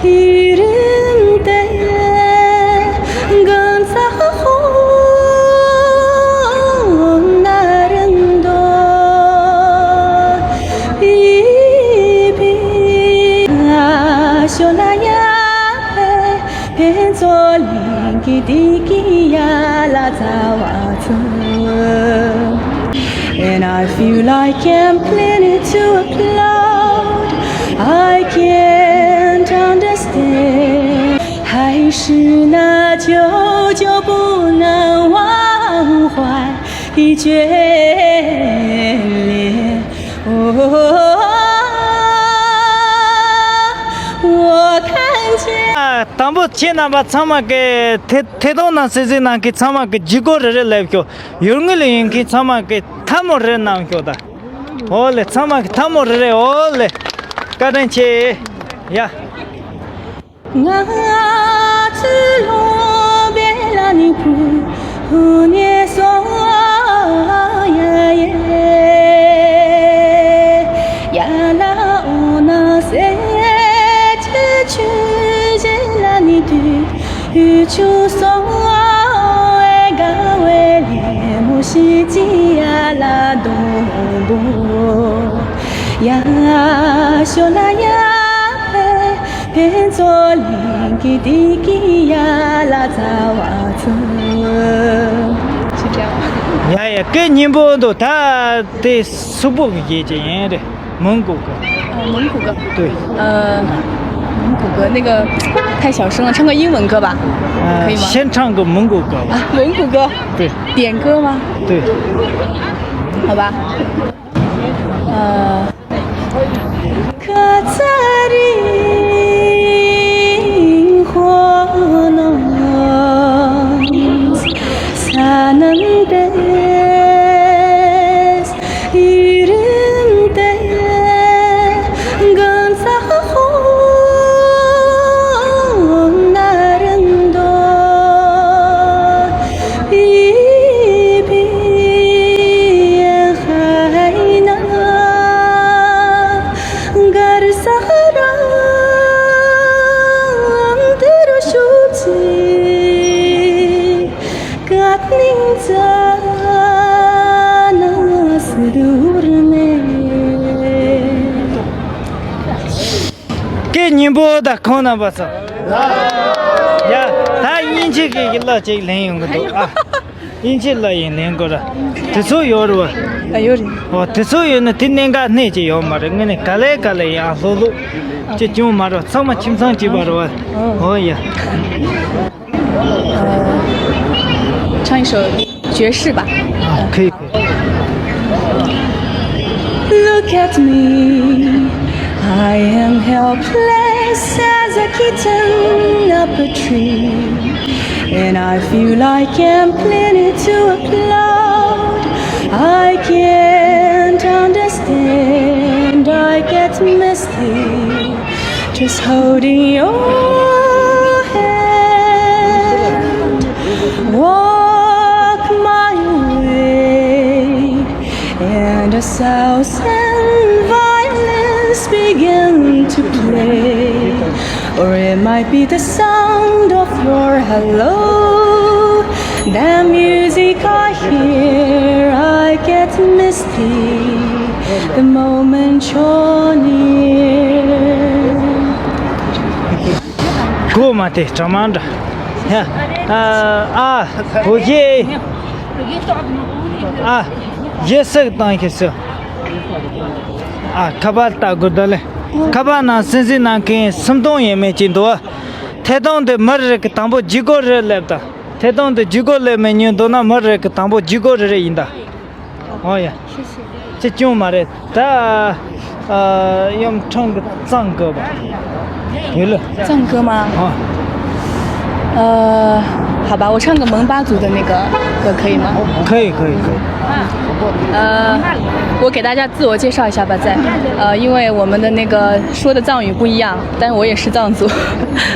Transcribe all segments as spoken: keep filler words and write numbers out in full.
이른 때 근사하고 나름도 이비 아시오나야 해 벤솔린 기디기야 라자와트 And I feel like I'm clinging to a cloud I can't understand 还是那久久不能忘怀的眷恋。哦，我看见。 ཨ། དང་པོ་ཁྱེད་རྣམ་པ་ཚང་མ་གི་ཐད་ཐད་གཏོང་ནང་གསན་གཟིགས་གནང་མཁན་ཚང་མ་གི་ལྗིད་ཁོག་རེ་རེ་སླེབས་ཤོག་ཡུལ་དངོས་ལ་ཡོད་མཁན་ཚང་མ་གི་ཐལ་མོ་རེ་གནང་ཤོག་ད། ཨོ་ལེ། ཚང་མ་གི་ཐལ་མོ་རེ་རེ། ཨོ་ལེ། བཀའ་དྲིན་ཆེ། ཡ། ང་ཚོའི་ལོ་བེ་ལ་ནི་བུ་ཧུ་ནེ་སོ་ཡ་ཡེ། ཡ་ལ་འོ་ན་སེ་ཆེ་ཆུ་ཞེ་ལ་ནི་དུ། ཨུ་ཆུ་སོང་ཨེ་ག་ཝེ་ལེ་མོ་ཤི་ཅི་ཡ་ལ་དོང་བོ་ཡ་ཤོ་ལ་ཡ་ཕེ་ཕེ་ཚོ་ལིང་གི་དི་གི་ཡ་ལ་ཚ་བ་ཚུ། ཡ་ཡ་སྐད་སྙན་པོ་འདུག་ད་དེ་སུ་པོ་གི་སྐད་ཅིག་ཡིན་རེད། 蒙古歌。哦，蒙古歌。对。呃，蒙古歌那个太小声了，唱个英文歌吧，可以吗？先唱个蒙古歌吧。啊，蒙古歌。对。点歌吗？对。好吧。呃。 སྐད་སྙན་པོ་དང་ཁོང་རྣམ་པ་ཚོ། ཡ། ད་དབྱིན་ཇི་གི་གི་གླུ་ཅིག་ལེན་ཡོང་གི་འདུག་ཨ། དབྱིན་ཇི་གླུ་ཡིན་ལེན་དགོས་ར། དེ་ཚོ་ཡོད་རེད་བ། ཨ་ཡོད་རེད། ཨོ་དེ་ཚོ་ཡོད་ན་དེ་གནད་འགག་སྣེ་གཅིག་ཡོད་མ་རེད། དངོས་གནས་ག་ལེ་ག་ལེ་ཡང་ལྷོད་ལྷོད་ཅིག་སྐྱོང་མ་རེད། ཚང་མ་ཁྱིམ་ཚང་གཅིག་པ་རེད་བ། ཨོ་ཡ། 唱一首爵士吧。 ཨ་ཁེ། Look at me, I am helpless as a kitten up a tree, and I feel like I'm clinging to a cloud. I can't understand, I get misty. Just holding your hand, walk my way, and a thousand violins begin to play. Or it might be the sound of your hello. That music I hear, I get misty the moment you're near. གོ་མ་དེ་གྲ་མ་འདྲ། ཡ། ཨ་ཨ་བོ་ཡེ། ཨ་ཡེ་སེ་དང་ཁྱེད་ཚོ། ཨ་ཁ་པར་ལྟ་དགོས་ད་ལེ། ཁ་པར་ནང་གསན་གཟིགས་གནང་མཁན་སུམ་སྟོང་ཡས་མས་ཅིག་འདུག་ཐད་གཏོང་དེ་མི་རེ་རེ་གི་དང་པོ་ལྗིད་ཁོག་རེ་སླེབས་དང་། ཐད་གཏོང་དེ་ལྗིད་ཁོག་སླེབས་མེད་ཉོན་འདུག་ན་མི་རེ་རེ་གི་དང་པོ་ལྗིད་ཁོག་རེ་རེ་ཡིན་ད། ཨོ་ཡ། ཅི་ཅུང་མ་རེད་ད། ཨ་ཡོམ་ཁྲང་གི་གཙང་གི་བ། ཡོད་ལ། 藏歌吗？ ཨ། 呃，好吧，我唱个蒙巴族的那个歌可以吗？ 可以可以可以。 呃，我给大家自我介绍一下吧，在，呃，因为我们的那个说的藏语不一样，但是我也是藏族。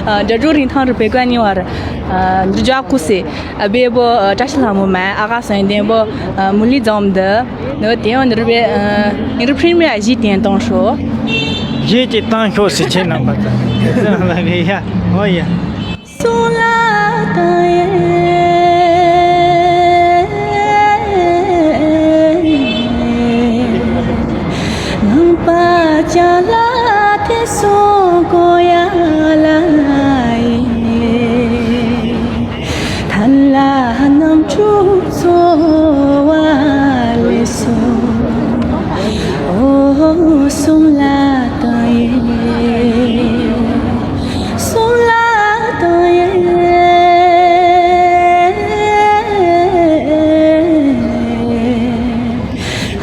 呃，这朱林汤是北关尼瓦的，呃，你就叫古西，呃，别不，呃，扎西拉姆麦，阿嘎森电波，呃，穆里藏的，那个电话那边，呃，你的premier一点动手。གཞས་ཀྱི་གཏམ་ཤོག་ཟེར། ཁྱེད་རྣམ་པ་ཚོ་ལ་རེ་ཡ། ཨོ་ཡ། སོང་ལ་བཏང་ཡེ། ངང་པ་ཅ་ལག་དེ་སོང་གོ་ཡ་ལ་ཡེ། ཐ་ལ་རྣམ་འཕྲུལ་འཚོ་བ་ལས་སོ། ཨོ་སོང་ལ་བཏང་ཡེ། སོང་ལ་བཏང་ཡེ།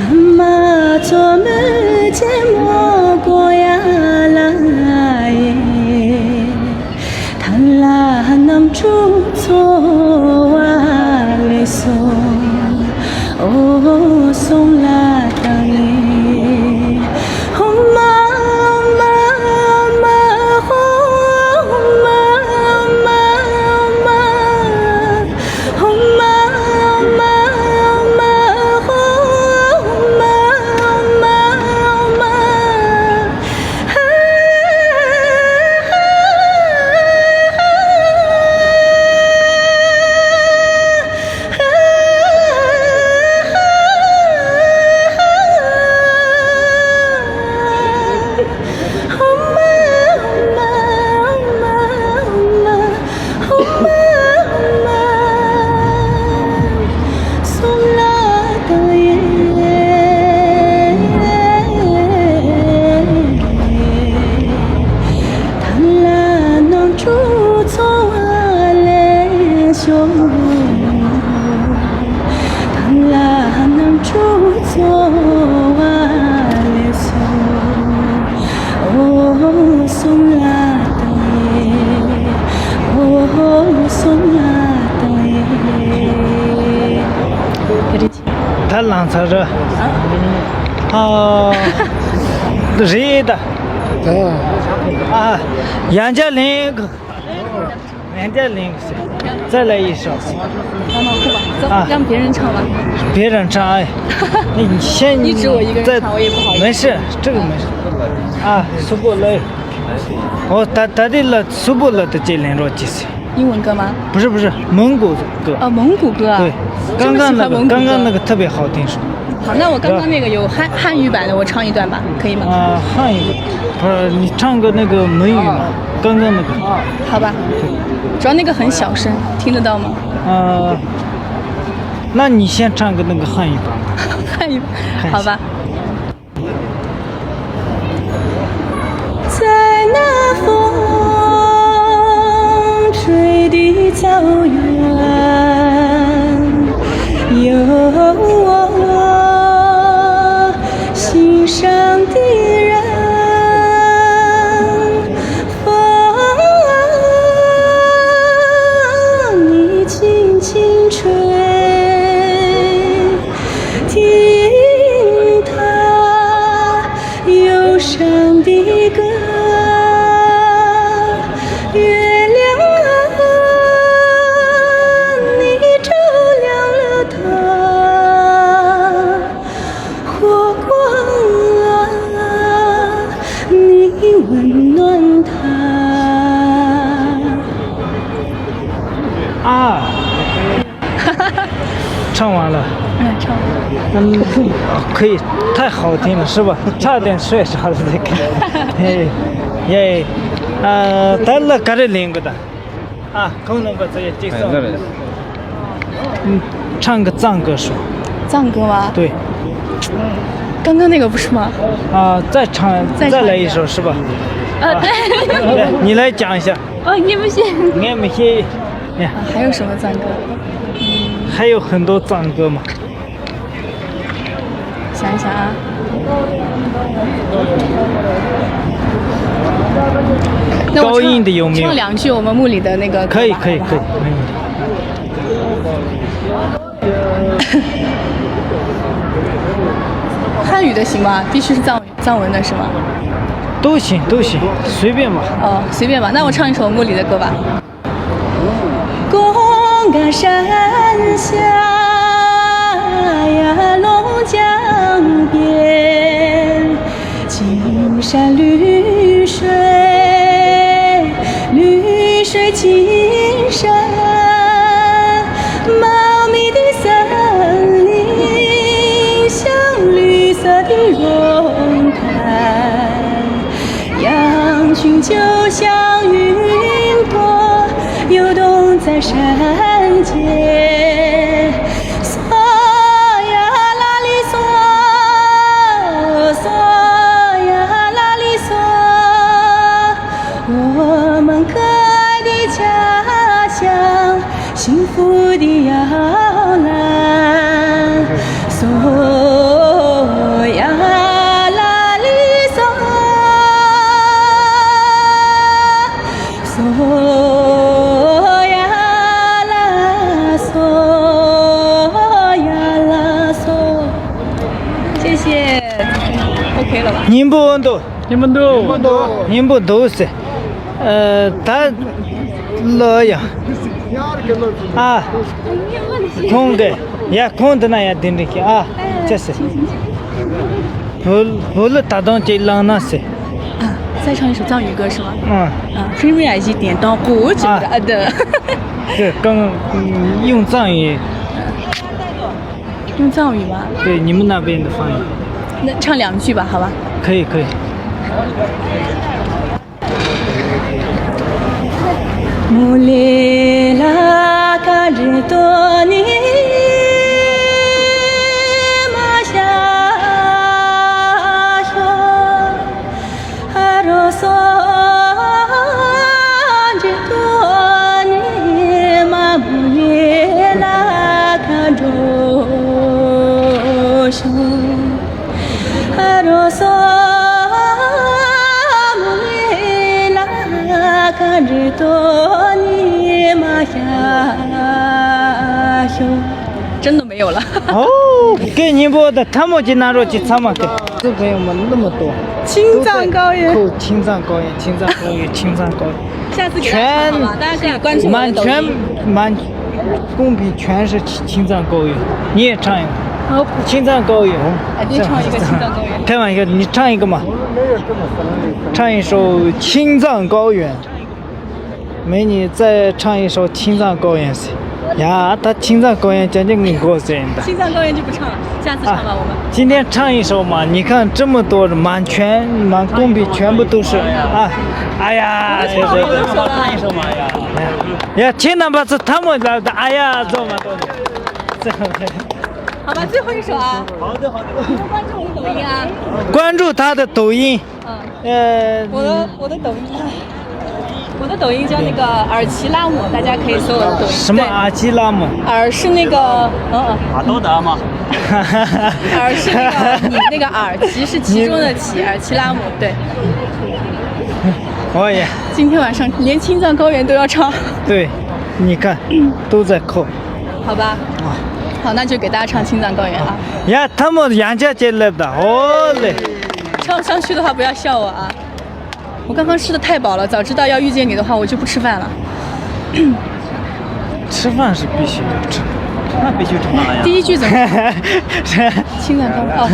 ཨ་མ་ཚོ་མི་ཆེན་མོ་གོ་ཡ་ལ་ཡེ། ཐ་ལ་རྣམ་འཕྲུལ་འཚོ་བ་ལས་སོ། ཨོ་སོང་ལ་བཏང་ཡེ། ཧོ་མ་ཧོ་མ་ཧོ་མ་ཧོ་མ་ཧོ་མ། ཧོ་མ་ཧོ་མ་ཧོ་མ་ཧོ་མ་ཧོ་མ་ཧོ་མ། ད་ལང་ཚར་ར། ཨ། རེད་ད། ཨ། ཡང་བསྐྱར་ལེན། ཡང་བསྐྱར་ལེན།再来一首。 让别人唱吧。别人唱，哎，你先，你指我一个人唱，我也不好意思。没事，这个没事。啊，苏泊勒。哦，他他的了，苏泊勒的这连着几次。英文歌吗？不是不是，蒙古歌。哦，蒙古歌啊。对，刚刚那个，这么喜欢蒙古歌？刚刚那个特别好听，是吧？好，那我刚刚那个有汉汉语版的，我唱一段吧，可以吗？啊，汉语，不是，你唱个那个蒙语嘛，刚刚那个。好吧，主要那个很小声，听得到吗？啊，那你先唱个那个汉语版吧。汉语，好吧。在那风吹的草原，有我心上的人。风啊，你轻轻吹，听它 忧伤的歌。月亮啊，你照亮了它。火光啊，你温暖它。啊。 唱完了。嗯，唱完了。嗯，可以，太好听了，是吧？差点睡着了，这个。嘿，耶，呃，ད་ལ་ག་རེ་ལེན་དགོས་ད། ཨ། ཁོང་རྣམ་པ་ཚོ་ཡ་གཅིག་སོང་། ཨ། ལ་རེད། 嗯，唱个藏歌说。藏歌吗？对。刚刚那个不是吗？啊，再唱，再唱一个。再来一首，是吧？啊，啊，对。你来讲一下。哦，你不信。 ངས་མི་ཤེས། 啊，还有什么藏歌？还有很多藏歌嘛。想一想啊。那我唱，高音的有没有？唱两句我们木里的那个歌吧，可以，可以，好不好？可以，没问题。汉语的行吗？必须是藏语，藏文的是吗？都行，都行，随便吧。哦，随便吧。那我唱一首木里的歌吧。 高高山下呀，龙江边，金山绿水，绿水青山，茂密的森林像绿色的绒毯，羊群就像云朵游动在山间。 嗦呀啦哩嗦，嗦呀啦哩嗦，我们可爱的家乡，幸福的摇篮。嗦呀啦哩嗦。 嗦呀啦嗦，嗦呀啦嗦。谢谢。OK了吧？སྙིང་པོ་འདུག་སྙིང་པོ་འདུག་སྙིང་པོ་འདུག་ཟེར། ཨ། ད་ལོ་ཡ། ཨ། ཁོང་གི། ཡ། ཁོང་འདི་ན་ཡ། དེ་འདྲ་གི། ཨ། ཅི་ཟེར། བོད། བོད་ལ་ད་དུང་ཅིག་བླངས་ན་ཟེར། 啊，再唱一首藏语歌是吗？嗯。啊，Premier一点当鼓，这个啊的。对，刚，嗯，用藏语。用藏语吗？对，你们那边的方言。那唱两句吧，好吧？可以，可以。 མུ་ལེ་ལ་ཀ་འདྲི་ཏོ་ནི་མ་ཤ་ཤོ། ཨ་རོ་སོ་འདྲི་ཏོ་ནི་མ་མུ་ལེ་ལ་ཀ་འགྲོ་ཤོ། ཨ་རོ་སོ་མུ་ལེ་ལ་ཀ་འདྲི་ཏོ་ནི་མ་ཤ་ཤོ། 真的没有了。哦，给你播的，他们去拿着去，他们给。这朋友们那么多，青藏高原。都在扣青藏高原，青藏高原，青藏高原。下次给大家看好吗？全大家可以关注我的抖音。满全满 公屏全是青藏高原，你也唱一个。好。青藏高原。啊，你唱一个青藏高原。开玩笑，你唱一个嘛。唱一首青藏高原。美女再唱一首青藏高原。呀，她青藏高原将近给我死人的。青藏高原就不唱了，下次唱吧，啊，我们。今天唱一首嘛，你看这么多人，满全满公屏全部都是啊，哎呀，唱一首嘛呀。哎呀， 呀，天南巴斯他们来的，哎呀，这么多的。好吧，最后一首啊。好的，好的。你们关注我的抖音啊。关注他的抖音。嗯。呃，我的，我的抖音，我的抖音叫那个尔奇拉姆，大家可以搜我的抖音。什么？对。尔奇拉姆？尔是那个，嗯嗯。马多达吗？尔是那个你那个尔，奇是其中的奇，尔奇拉姆，对。我也。今天晚上连青藏高原都要唱。对。 你看，都在扣。好吧。啊。好，那就给大家唱青藏高原啊。呀，他们演讲节来的，哦嘞。唱不上去的话，不要笑我啊。我刚刚吃的太饱了，早知道要遇见你的话，我就不吃饭了。吃饭是必须要吃。那必须吃饭了呀。第一句怎么说？青藏高原，哦。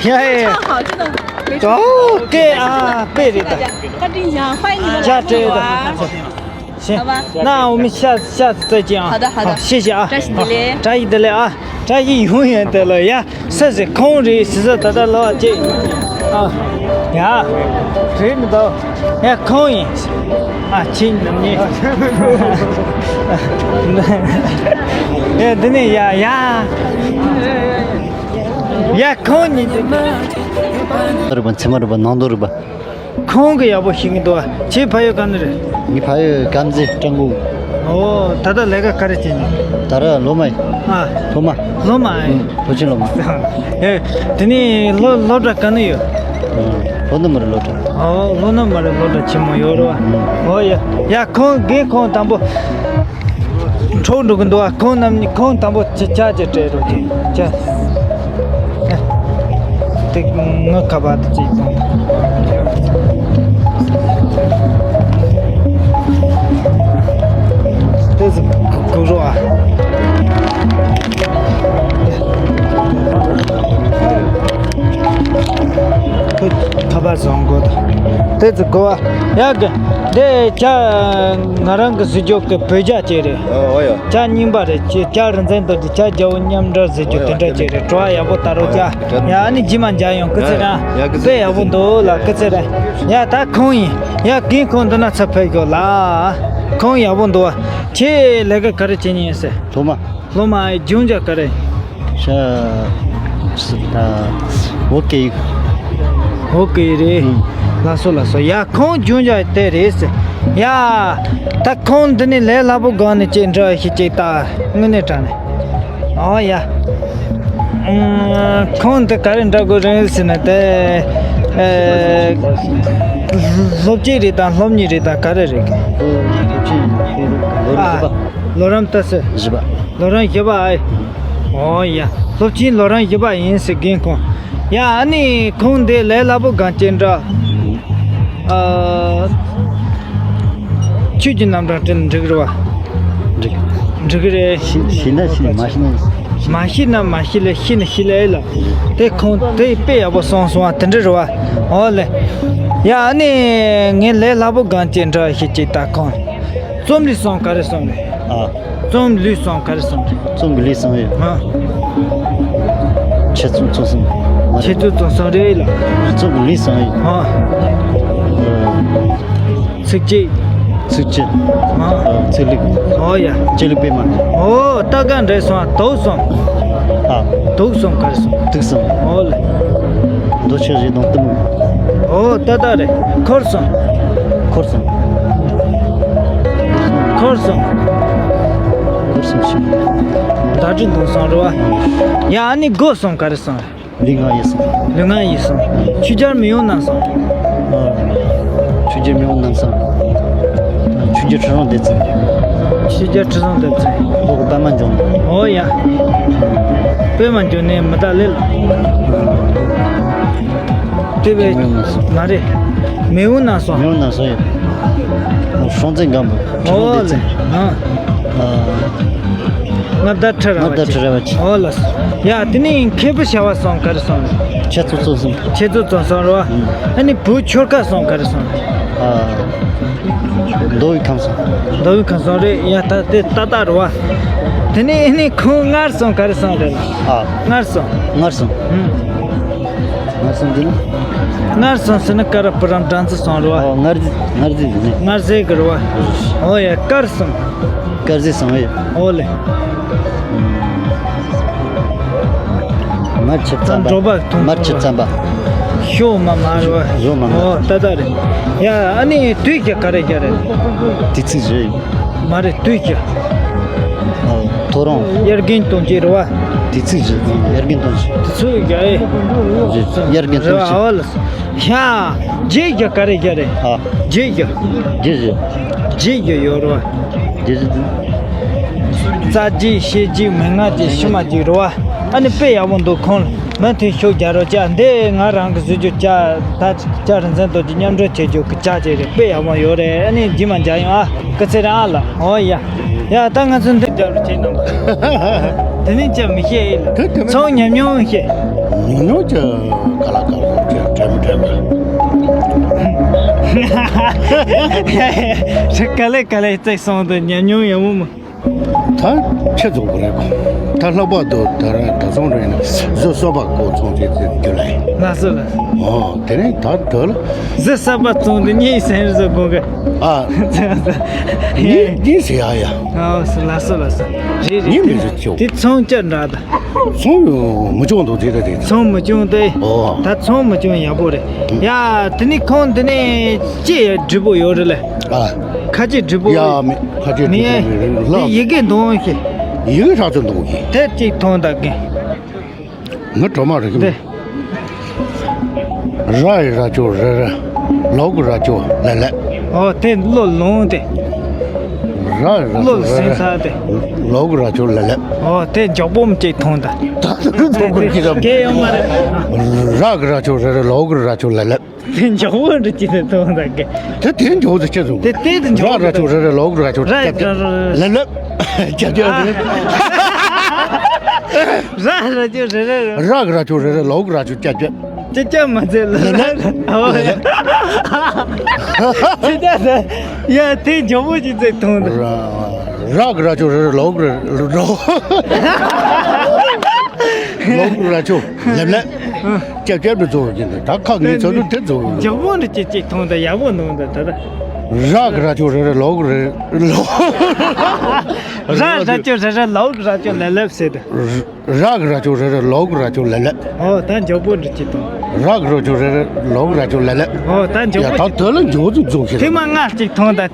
ཡ་ཡ། 唱好，真的没错。 ཨོ་ཀེ། ཨ་དཔེ་རེད་ད། 他跟你讲，欢迎你们来中国玩。 ཅ་ཀྲེ་ད། 行，好吧。 那我们下下次再见啊。 好的，好的。 好，谢谢啊。 བཀྲ་ཤིས་བདེ་ལེགས། 啊，བཀྲ་ཤིས་བདེ་ལེགས། 啊，བཀྲ་ཤིས་ཡོང་ཡོང་དེ་ལ་ཡ། ས་ཟེར་ཁོང་རེད་ཟེར་ས་ད་ལྟ་ལོ་ཅིག་ཨ། ཡ། རེད་མི་འདུག་ཡ་ཁོང་ཡིན། ཨ་ཁྱེད་ནམ་ཉེ། ཡ་འདི་ནས་ཡ་ཡ། ཡ་ཁོང་ཉིད་དེ། རུ་པ་མཚན་མ་རུ་པ་ནང་དུ་རུ་པ། ཁོང་གི་ཡག་པོ་ཤེས་ཀྱི་འདུག་ཁྱེད་ཕ་ཡུལ་ག་ནས་རེད། ངའི་ཕ་ཡུལ་དཀར་མཛེས་སྤྲང་ཀོ། ཨོ། ད་ལྟ་ལས་ཀ་ག་རེ་བྱེད་ནི། ད་ར་སློབ་མ་ཡིན། ཨ། སློབ་མ། སློབ་མ་ཨེ། ཨུམ། སློབ་ཆེན་སློབ་མ། ཨེ། དེ་ནས་སློབ་སློབ་གྲྭ་ག་ནས་ཡོད། ཨུམ། ལྷོ་ནུབ་མི་རིགས་སློབ་གྲྭ། ཨོ། ལྷོ་ནུབ་མི་རིགས་སློབ་གྲྭ་ཆེན་མོ་ཡོད་རེད་བ། ཨུམ། ཨོ་ཡ། ཡ་ཁོང་རྒན་ཁོང་དང་པོ། འཕྲོག་འགྲོ་གི་འདུག་ཨ། ཁོང་རྣམ་གཉིས་ཁོང་དང་པོ་ཅི་ཅག་ཅིག་སྤྲད་རོགས་གྱིས་ཅ། དེ་ངོ་ཁ་པར་དུ་ཅིག་བཙོང་། དེ་ཚོ་གུག་རོགས་ཨ། ཁོ་ཁ་པར་བཟང་གོ། དེ་ཚོ་གོ་བ་ཡག་གི། དེ་ཅ་ང་རང་གི་ཟེར་རྒྱུ་གི་བོད་རྒྱ་ཅིག་རེད། ཨོ་ཡ། ཅ་རྙིང་པ་རེད། ཅ་རིག་འཛིན་དང་དེ་ཅ་རྒྱལ་པོ་མཉམ་འབྲེལ་ཟེར་རྒྱུ་དེ་འདྲ་ཅིག་རེད། བྲོ་བ་ཡག་པོ་ད་རོ་ཅ། ཡ་ཨ་ནི་རྗེས་མ་མཇལ་ཡོང་། སྐུ་ཚེ་རིང་། དཔེ་ཡག་པོ་འདུག་ལ། སྐུ་ཚེ་རིང་། ཡ་ད་ཁོང་ཡིན། ཡ་རྒན་ཁོང་འདི་ན་ཚ་ཕེབས་དགོས་ལ། ཁོང་ཡག་པོ་འདུག་ཁྱེད་ལས་ཀ་ག་རེ་བྱེད་ཉེན་ཡིན་ཟེར། སློབ་མ། སློབ་མ་ཨེ། སྦྱོང་བྱ་ག་རེ། ཤ་ད་འོ་ཀེ་ཡིག་འོ་ཀེ་རེད། ཨུམ། ལགས་སོ་ལགས་སོ། ཡ་ཁོང་སྦྱོང་བྱ་དེ་རེད་ཟེར། ཡ་ད་ཁོང་འདི་ནས་ལས་སླ་པོ་སྒང་ནས་ཅིག་འདྲི་ཤེས་ཅིག་ད་དངོས་གནས་དྲང་ནས། ཨོ་ཡ། ཨུམ། ཁོང་འདི་ག་རེ་འདྲ་དགོས་རེད་ཟེར་ན་དེ། ཨེ། སློབ་སློབ་ཆེན་རེད་དང་སློབ་གཉེར་རེད་དང་ག་རེ་རེད། སློབ་ཆེན་ལོ་རིམ་བཞི་པ། ཨ། ལོ་རིམ་ད་སུ། བཞི་པ། ལོ་རིམ་བཞི་པ་ཨེ། ཨོ་ཡ། སློབ་ཆེན་ལོ་རིམ་བཞི་པ་ཡིན་ཟེར་རྒན་ཁོང་། ཡ་ཨ་ནི་ཁོང་འདི་ལས་སླ་པོ་སྒང་ཅིག་འདྲི། ཨ། ཆོས་ཀྱི་རྣམ་གྲངས་དེ་འགྲིག་རེད་བ། འགྲིག་འགྲིག་རེད། ཤེས་ཤེས་ན་ཤེས། མ་ཤེས་ན། མ་ཤེས་ན་མ་ཤེས་ལ། ཤེས་ན་ཤེས་ལ་ཨེ་ལ། དེ་ཁོང་དེ་དཔེ་ཡག་པོ་གསུངས་སོང་བ་དེ་འདྲ་རེད་བ། ཨོ་ལེ། ཡ་ཨ་ནི་ངས་ལས་སླ་པོ་སྒང་ཅིག་འདྲི་ཤེས་ཅིག་ད་ཁོང་། རྩོམ་ལུས་སོང་ག་རེ་སོང་རེད། ཨ། རྩོམ་ལུས་སོང་ག་རེ་སོང་རེད། རྩོམ་གྱི་ལུས་སོང་ཡོད། ཨ། འཆད་རྩོད་རྩོམ་སོང་། འཆད་རྩོད་རྩོམ་སོང་རེད་ལ། རྩོམ་གྱི་ལུས་སོང་ཡོད། ཨ། ཨ། ཚིགས་བཅད། ཚིགས་བཅད། ཨ། ཚིག་ལྷུག་ཨོ་ཡ། བཅད་ལྷུག་པད་མ། ཨོ་ད་ག་འདྲ་སོང་། དུག་སོང་། ཨ། དུག་སོང་ག་རེ་སོང་། དུག་སོང་། ཨོ་ལེ། འདོད་ཆགས་ཞེ་སྡང་གཏི་མུག་ཨོ་ད་ད་རེད། འཁོར་སོང་། འཁོར་སོང་། འཁོར་སོང་། འཁོར་སོང་ཞིག་བདག་འཛིན་གཏོང་སོང་རེད་བ། ཡ་ཨ་ནི་སྒོ་སོང་ག་རེ་སོང་། ལུས་ངག་ཡིད་སོང་། ལུས་ངག་ཡིད་སོང་། ཆོས་རྒྱལ་མེས་དབོན་རྣམ་སོང་། ཨ། ཆོས་རྒྱལ་མེས་དབོན་རྣམ་སོང་། ཆོས་རྒྱལ་ཁྲི་སྲོང་ལྡེ་བཙན། ཆོས་རྒྱལ་ཁྲི་སྲོང་ལྡེ་བཙན། འོག་པད་མ་འབྱུང་གནས། ཨོ་ཡ། པད་མ་འབྱུང་གནས་མི་རྟག་ལས་ལ། དེ་བས་མེས་དབོན་རྣམ་སོང་། མ་རེད། མེས་དབོན་རྣམ་སོང་། མེས་དབོན་རྣམ་སོང་ཡོད། སྲོང་བཙན་སྒམ་པོ། ཁྲི་སྲོང་ལྡེ་བཙན། ཨོ་ལེ། ཨ། མངའ་བདག་ཁྲི་རལ་པ་ཆེ། མངའ་བདག་ཁྲི་རལ་པ་ཆེ། ཨོ་ལེ། ཡ་དེ་ནས་མཁས་པའི་བྱ་བ་སོང་ག་རེ་སོང་རེད། འཆད་རྩོད་རྩོམ་སོང་། འཆད་རྩོད་རྩོམ་སོང་རེད་བ། ཨ་ནི་བོད་ཆོལ་ཁ་སོང་ག་རེ་སོང་རེད། ཨ། མདོ་དབུས་ཁམས་སོང་། མདོ་དབུས་ཁམས་སོང་རེད། ཡ་ད་དེ་ཏག་ཏག་རེད་བ། དེ་ནས་ཨ་ནི་ཁོང་སྔར་སོང་ག་རེ་སོང་རེད། ཨ། སྔར་སོང་། སྔར་སོང་། ཨུམ། སྔར་སོང་འདི་ན། སྔར་སོང་ཟེར་ན་ཀ་ར་པུ་ར་སྦྲང་རྩི་སོང་རེད་བ། ཨོ་སྔར་སྔར་རྩི་འདི་ནས། སྔར་རྩི་གི་རེད་བ། ཨོ་ཡ་དཀར་སོང་། དཀར་རྩི་སོང་ཡ། ཨོ་ལེ། མར་ཆུ་རྩམ་པ། འགྲོ་པ་མཐོང་མར་ཆུ་རྩམ་པ། ཞོ་མ་མ་རེད་བ། ཞོ་མ་མ། ཨོ་ཏག་ཏག་རེད། ཡ་ཨ་ནི་དུས་ཀྱི་ག་རེ་ག་རེ། དུས་ཚིགས་བཞི། མ་རེད་དུས་ཀྱི། ཨ། ཐོ་རངས། དབྱར་དགུན་སྟོན་དཔྱིད་རེད་བ། དུས་ཚིགས་བཞི། དབྱར་དགུན་སྟོན་དཔྱིད། དུས་ཚིགས་བཞི་ཨེ། དབྱར་དགུན་སྟོན་དཔྱིད། རེད་བ། ཨོ་ལ། ཡ། བརྗེད་རྒྱུ་ག་རེ་ག་རེ། ཨ། བརྗེད་རྒྱུ། བརྗེད་རྒྱུ། བརྗེད་རྒྱུ་ཡོད་རེད་བ། བརྗེད་རྒྱུ། རྩ་བརྗེད་ཤེས་བརྗེད་མན་ངག་བརྗེད་ཤི་མ་བརྗེད་རེད་བ། ཨ་ནི་དཔེ་ཡག་པོ་འདུག་ཁོང་ལ་མུ་མཐུད་ཤུགས་རྒྱག་རོགས་བྱ། འདི་ང་རང་གི་བཟོ་རྒྱུ་བྱ་ད། ལྕགས་རིན་ཆེན་རྡོ་རྗེ་མཉམ་འགྲོགས་བྱེད་རྒྱུ་གི་ལྕགས་ཅིག་རེད། དཔེ་ཡག་པོ་ཡོད་རེད། ཨ་ནི་རྗེས་མ་མཇལ་ཡོང་ཨ། སྐུ་ཚེ་རིང་ཨ་ལ། ཨོ་ཡ། ཡ་ད་ང་ཚོ་འདི་རྒྱབ་རུ་ཁྱེད་རྣམས། དེ་ནས་ཅི་མི་ཤེས་ཨེ་ལ། ཚོང་ཉམས་མྱོང་ཤེས། ཉུང་ཉུང་ཅིག་ག་ལ་ག་ལ་ཅིག་དྲན་མི་དྲན་པ། ཁ་ལེ་ཁ་ལེ་བརྩེགས་སོང་དུ་ཉམས་མྱོང་ཡག་མོ་མ། ད་ཆེ་ཚོང་གི་རེད་གོ། ད་ལྷག་པར་དུ་ད་ར་ད་ཚོང་རེད་ན་བཟོ་གསར་པ་གོ་ཚོང་དེ་དེ་རྒྱུ་ལ་ཡིན། ལགས་སོ་ལགས། ཨོ་དེ་ནས་ད་དོ་ལ། བཟོ་གསར་པ་ཚོང་དུ་གཉིས་སེམས་བཟོ་དགོས་གི། ཨ། གཉིས་གཉིས་ཟེར་ཡ་ཡ། ཨོ་ལགས་སོ་ལགས་སོ། རེད་རེད། གཉིས་མི་བཟོ་ཆོག། དེ་ཚོང་བཅར་འདྲ་ད། ཚོང་མི་ཆོག་འདུག་དེ་ད་དེ། ཚོང་མི་ཆོག་དེ། ཨོ། ད་ཚོང་མི་ཆོག་ཡག་པོ་རེད། ཡ་དེ་ནི་ཁོང་དེ་ནི་ཅི་ཡ་འབྲི་པོ་ཡོད་རེད་ལེ། ཨ། ཁ་ཆེ་འབྲི་པོ། ཡ་མི་ཁ་ཆེ་འབྲི་པོ་མི་རེད་ལ། དེ་ཡི་གེ་འདོན་ཤེས། ཡི་གེ་ཧྲག་ཚོ་འདོན་ཤེས། དེ་གཅིག་མཐོང་ད་གིན། ང་གྲོ་མ་རེད་གི། དེ། ར་ཡི་ར་ཅོ་རེ་རེ། ལོ་གི་ར་ཅོ་ལེ་ལེ། ཨོ་དེ་བློ་ལོང་དེ། ར་ཡི་ར་ཅོ་བློ་རེ་སེང་རེ། ས་དེ། ལོ་གི་ར་ཅོ་ལེ་ལེ། ཨོ་དེ་མགྱོགས་པོ་མི་གཅིག་མཐོང་ད། ད་ལོ་གི་ར་ཅོ། གལ་ཡོད་མ་རེད། ར་གི་ར་ཅོ་རེ་རེ་ལོ་གི་ར་ཅོ་ལེ་ལེ། དེ་མགྱོགས་པོ་འདྲ་ཅིག་ནས་མཐོང་ད་གི། དེ་དེ་མགྱོགས་དེ་ཅི་ཚོ། དེ་དེ་དེ་མགྱོགས་ར་ར་ཅོ་རེ་རེ་ལོ་གི་ར་ཅོ་ར་ཅོ་ལེ་ལེ། ར་ར་ཅོ་རེ་རེ་ར། ར་གི་ར་ཅོ་རེ་རེ་ལོ་གི་ར་ཅོ་ཅ་ཅ། ཅ་ཅ་མ་ཚད་ལ་ལ་ལ། ཨོ་ཡ། ཅ་ཅ་ད། ཡ་དེ་མགྱོགས་པོ་ཅིག་ཚད་མཐོང་ད། ར་གི་ར་ཅོ་རེ་རེ་ལོ་གི་ར་ལོ། ལོ་གི་ར་ཅོ་ལེ་ལེ། ཅ་ཅ་མི་ཚོ་གི་ད་ཁག་ངེས་ཚོ་དེ་ཚོ། མགྱོགས་པོ་འདྲ་ཅིག་ཅིག་མཐོང་ད་ཡག་པོ་མཐོང་ད་ད་ད། ར་གི་ར་ཅོ་རེ་རེ་ལོ་གི་རེ་ལོ། ར་ར་ཅོ་རེ་རེ་ལོ་གི་ར་ཅོ་ལེ་ལེ་ཟེར་ད། ར་གི་ར་ཅོ་རེ་རེ་ལོ་གི་ར་ཅོ་ལེ་ལེ། ཨོ་ད་མགྱོགས་པོ་འདྲ་ཅིག་མཐོང་། ར་གི་ར་ཅོ་རེ་རེ་ལོ་གི་ར་ཅོ་ལེ་ལེ། ཨོ་ད་མགྱོགས་པོ་ཡ་ད་ཅིག་དོ་ལ་མགྱོགས་ཚུགས་ཚུགས་ཤིག་དེ་མ་ང་ཅིག་མཐོང་ད། ཨ།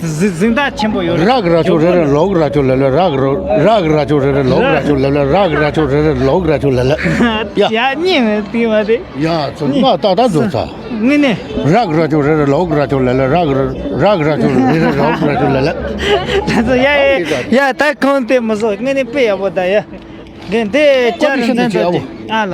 གཟི་གཟི་མདངས་ཆེན་པོ་ཡོད་རེད། ར་གི་ར་ཅོ་རེ་རེ་ལོ་གི་ར་ཅོ་ལེ་ལེ། ར་གི་ར་ར་གི་ར་ཅོ་རེ་རེ་ལོ་གི་ར་ཅོ་ལེ་ལེ། ར་གི་ར་ཅོ་རེ་རེ་ལོ་གི་ར་ཅོ་ལེ་ལེ། ཡ། ཡ་གཉིས་མེད་དེ་མ་རེད། ཡ་ཚོ་ང་ཏག་ཏག་འཛོམས་ས། དངོས་གནས། ར་གི་ར་ཅོ་རེ་རེ་ལོ་གི་ར་ཅོ་ལེ་ལེ། ར་གི་ར་ར་གི་ར་ཅོ་རེ་རེ་ལོ་གི་ར་ཅོ་ལེ་ལེ། ད་ཚོ་ཡ་ཡ་ཡ་ད་ཁོང་དེ་མི་བཟོ་དངོས་གནས་དཔེ་ཡག་པོ་ད་ཡ། འདི་འདི་ཅ་ར་འཛིན་ཐོག་ཅིག་ཨ་ལ།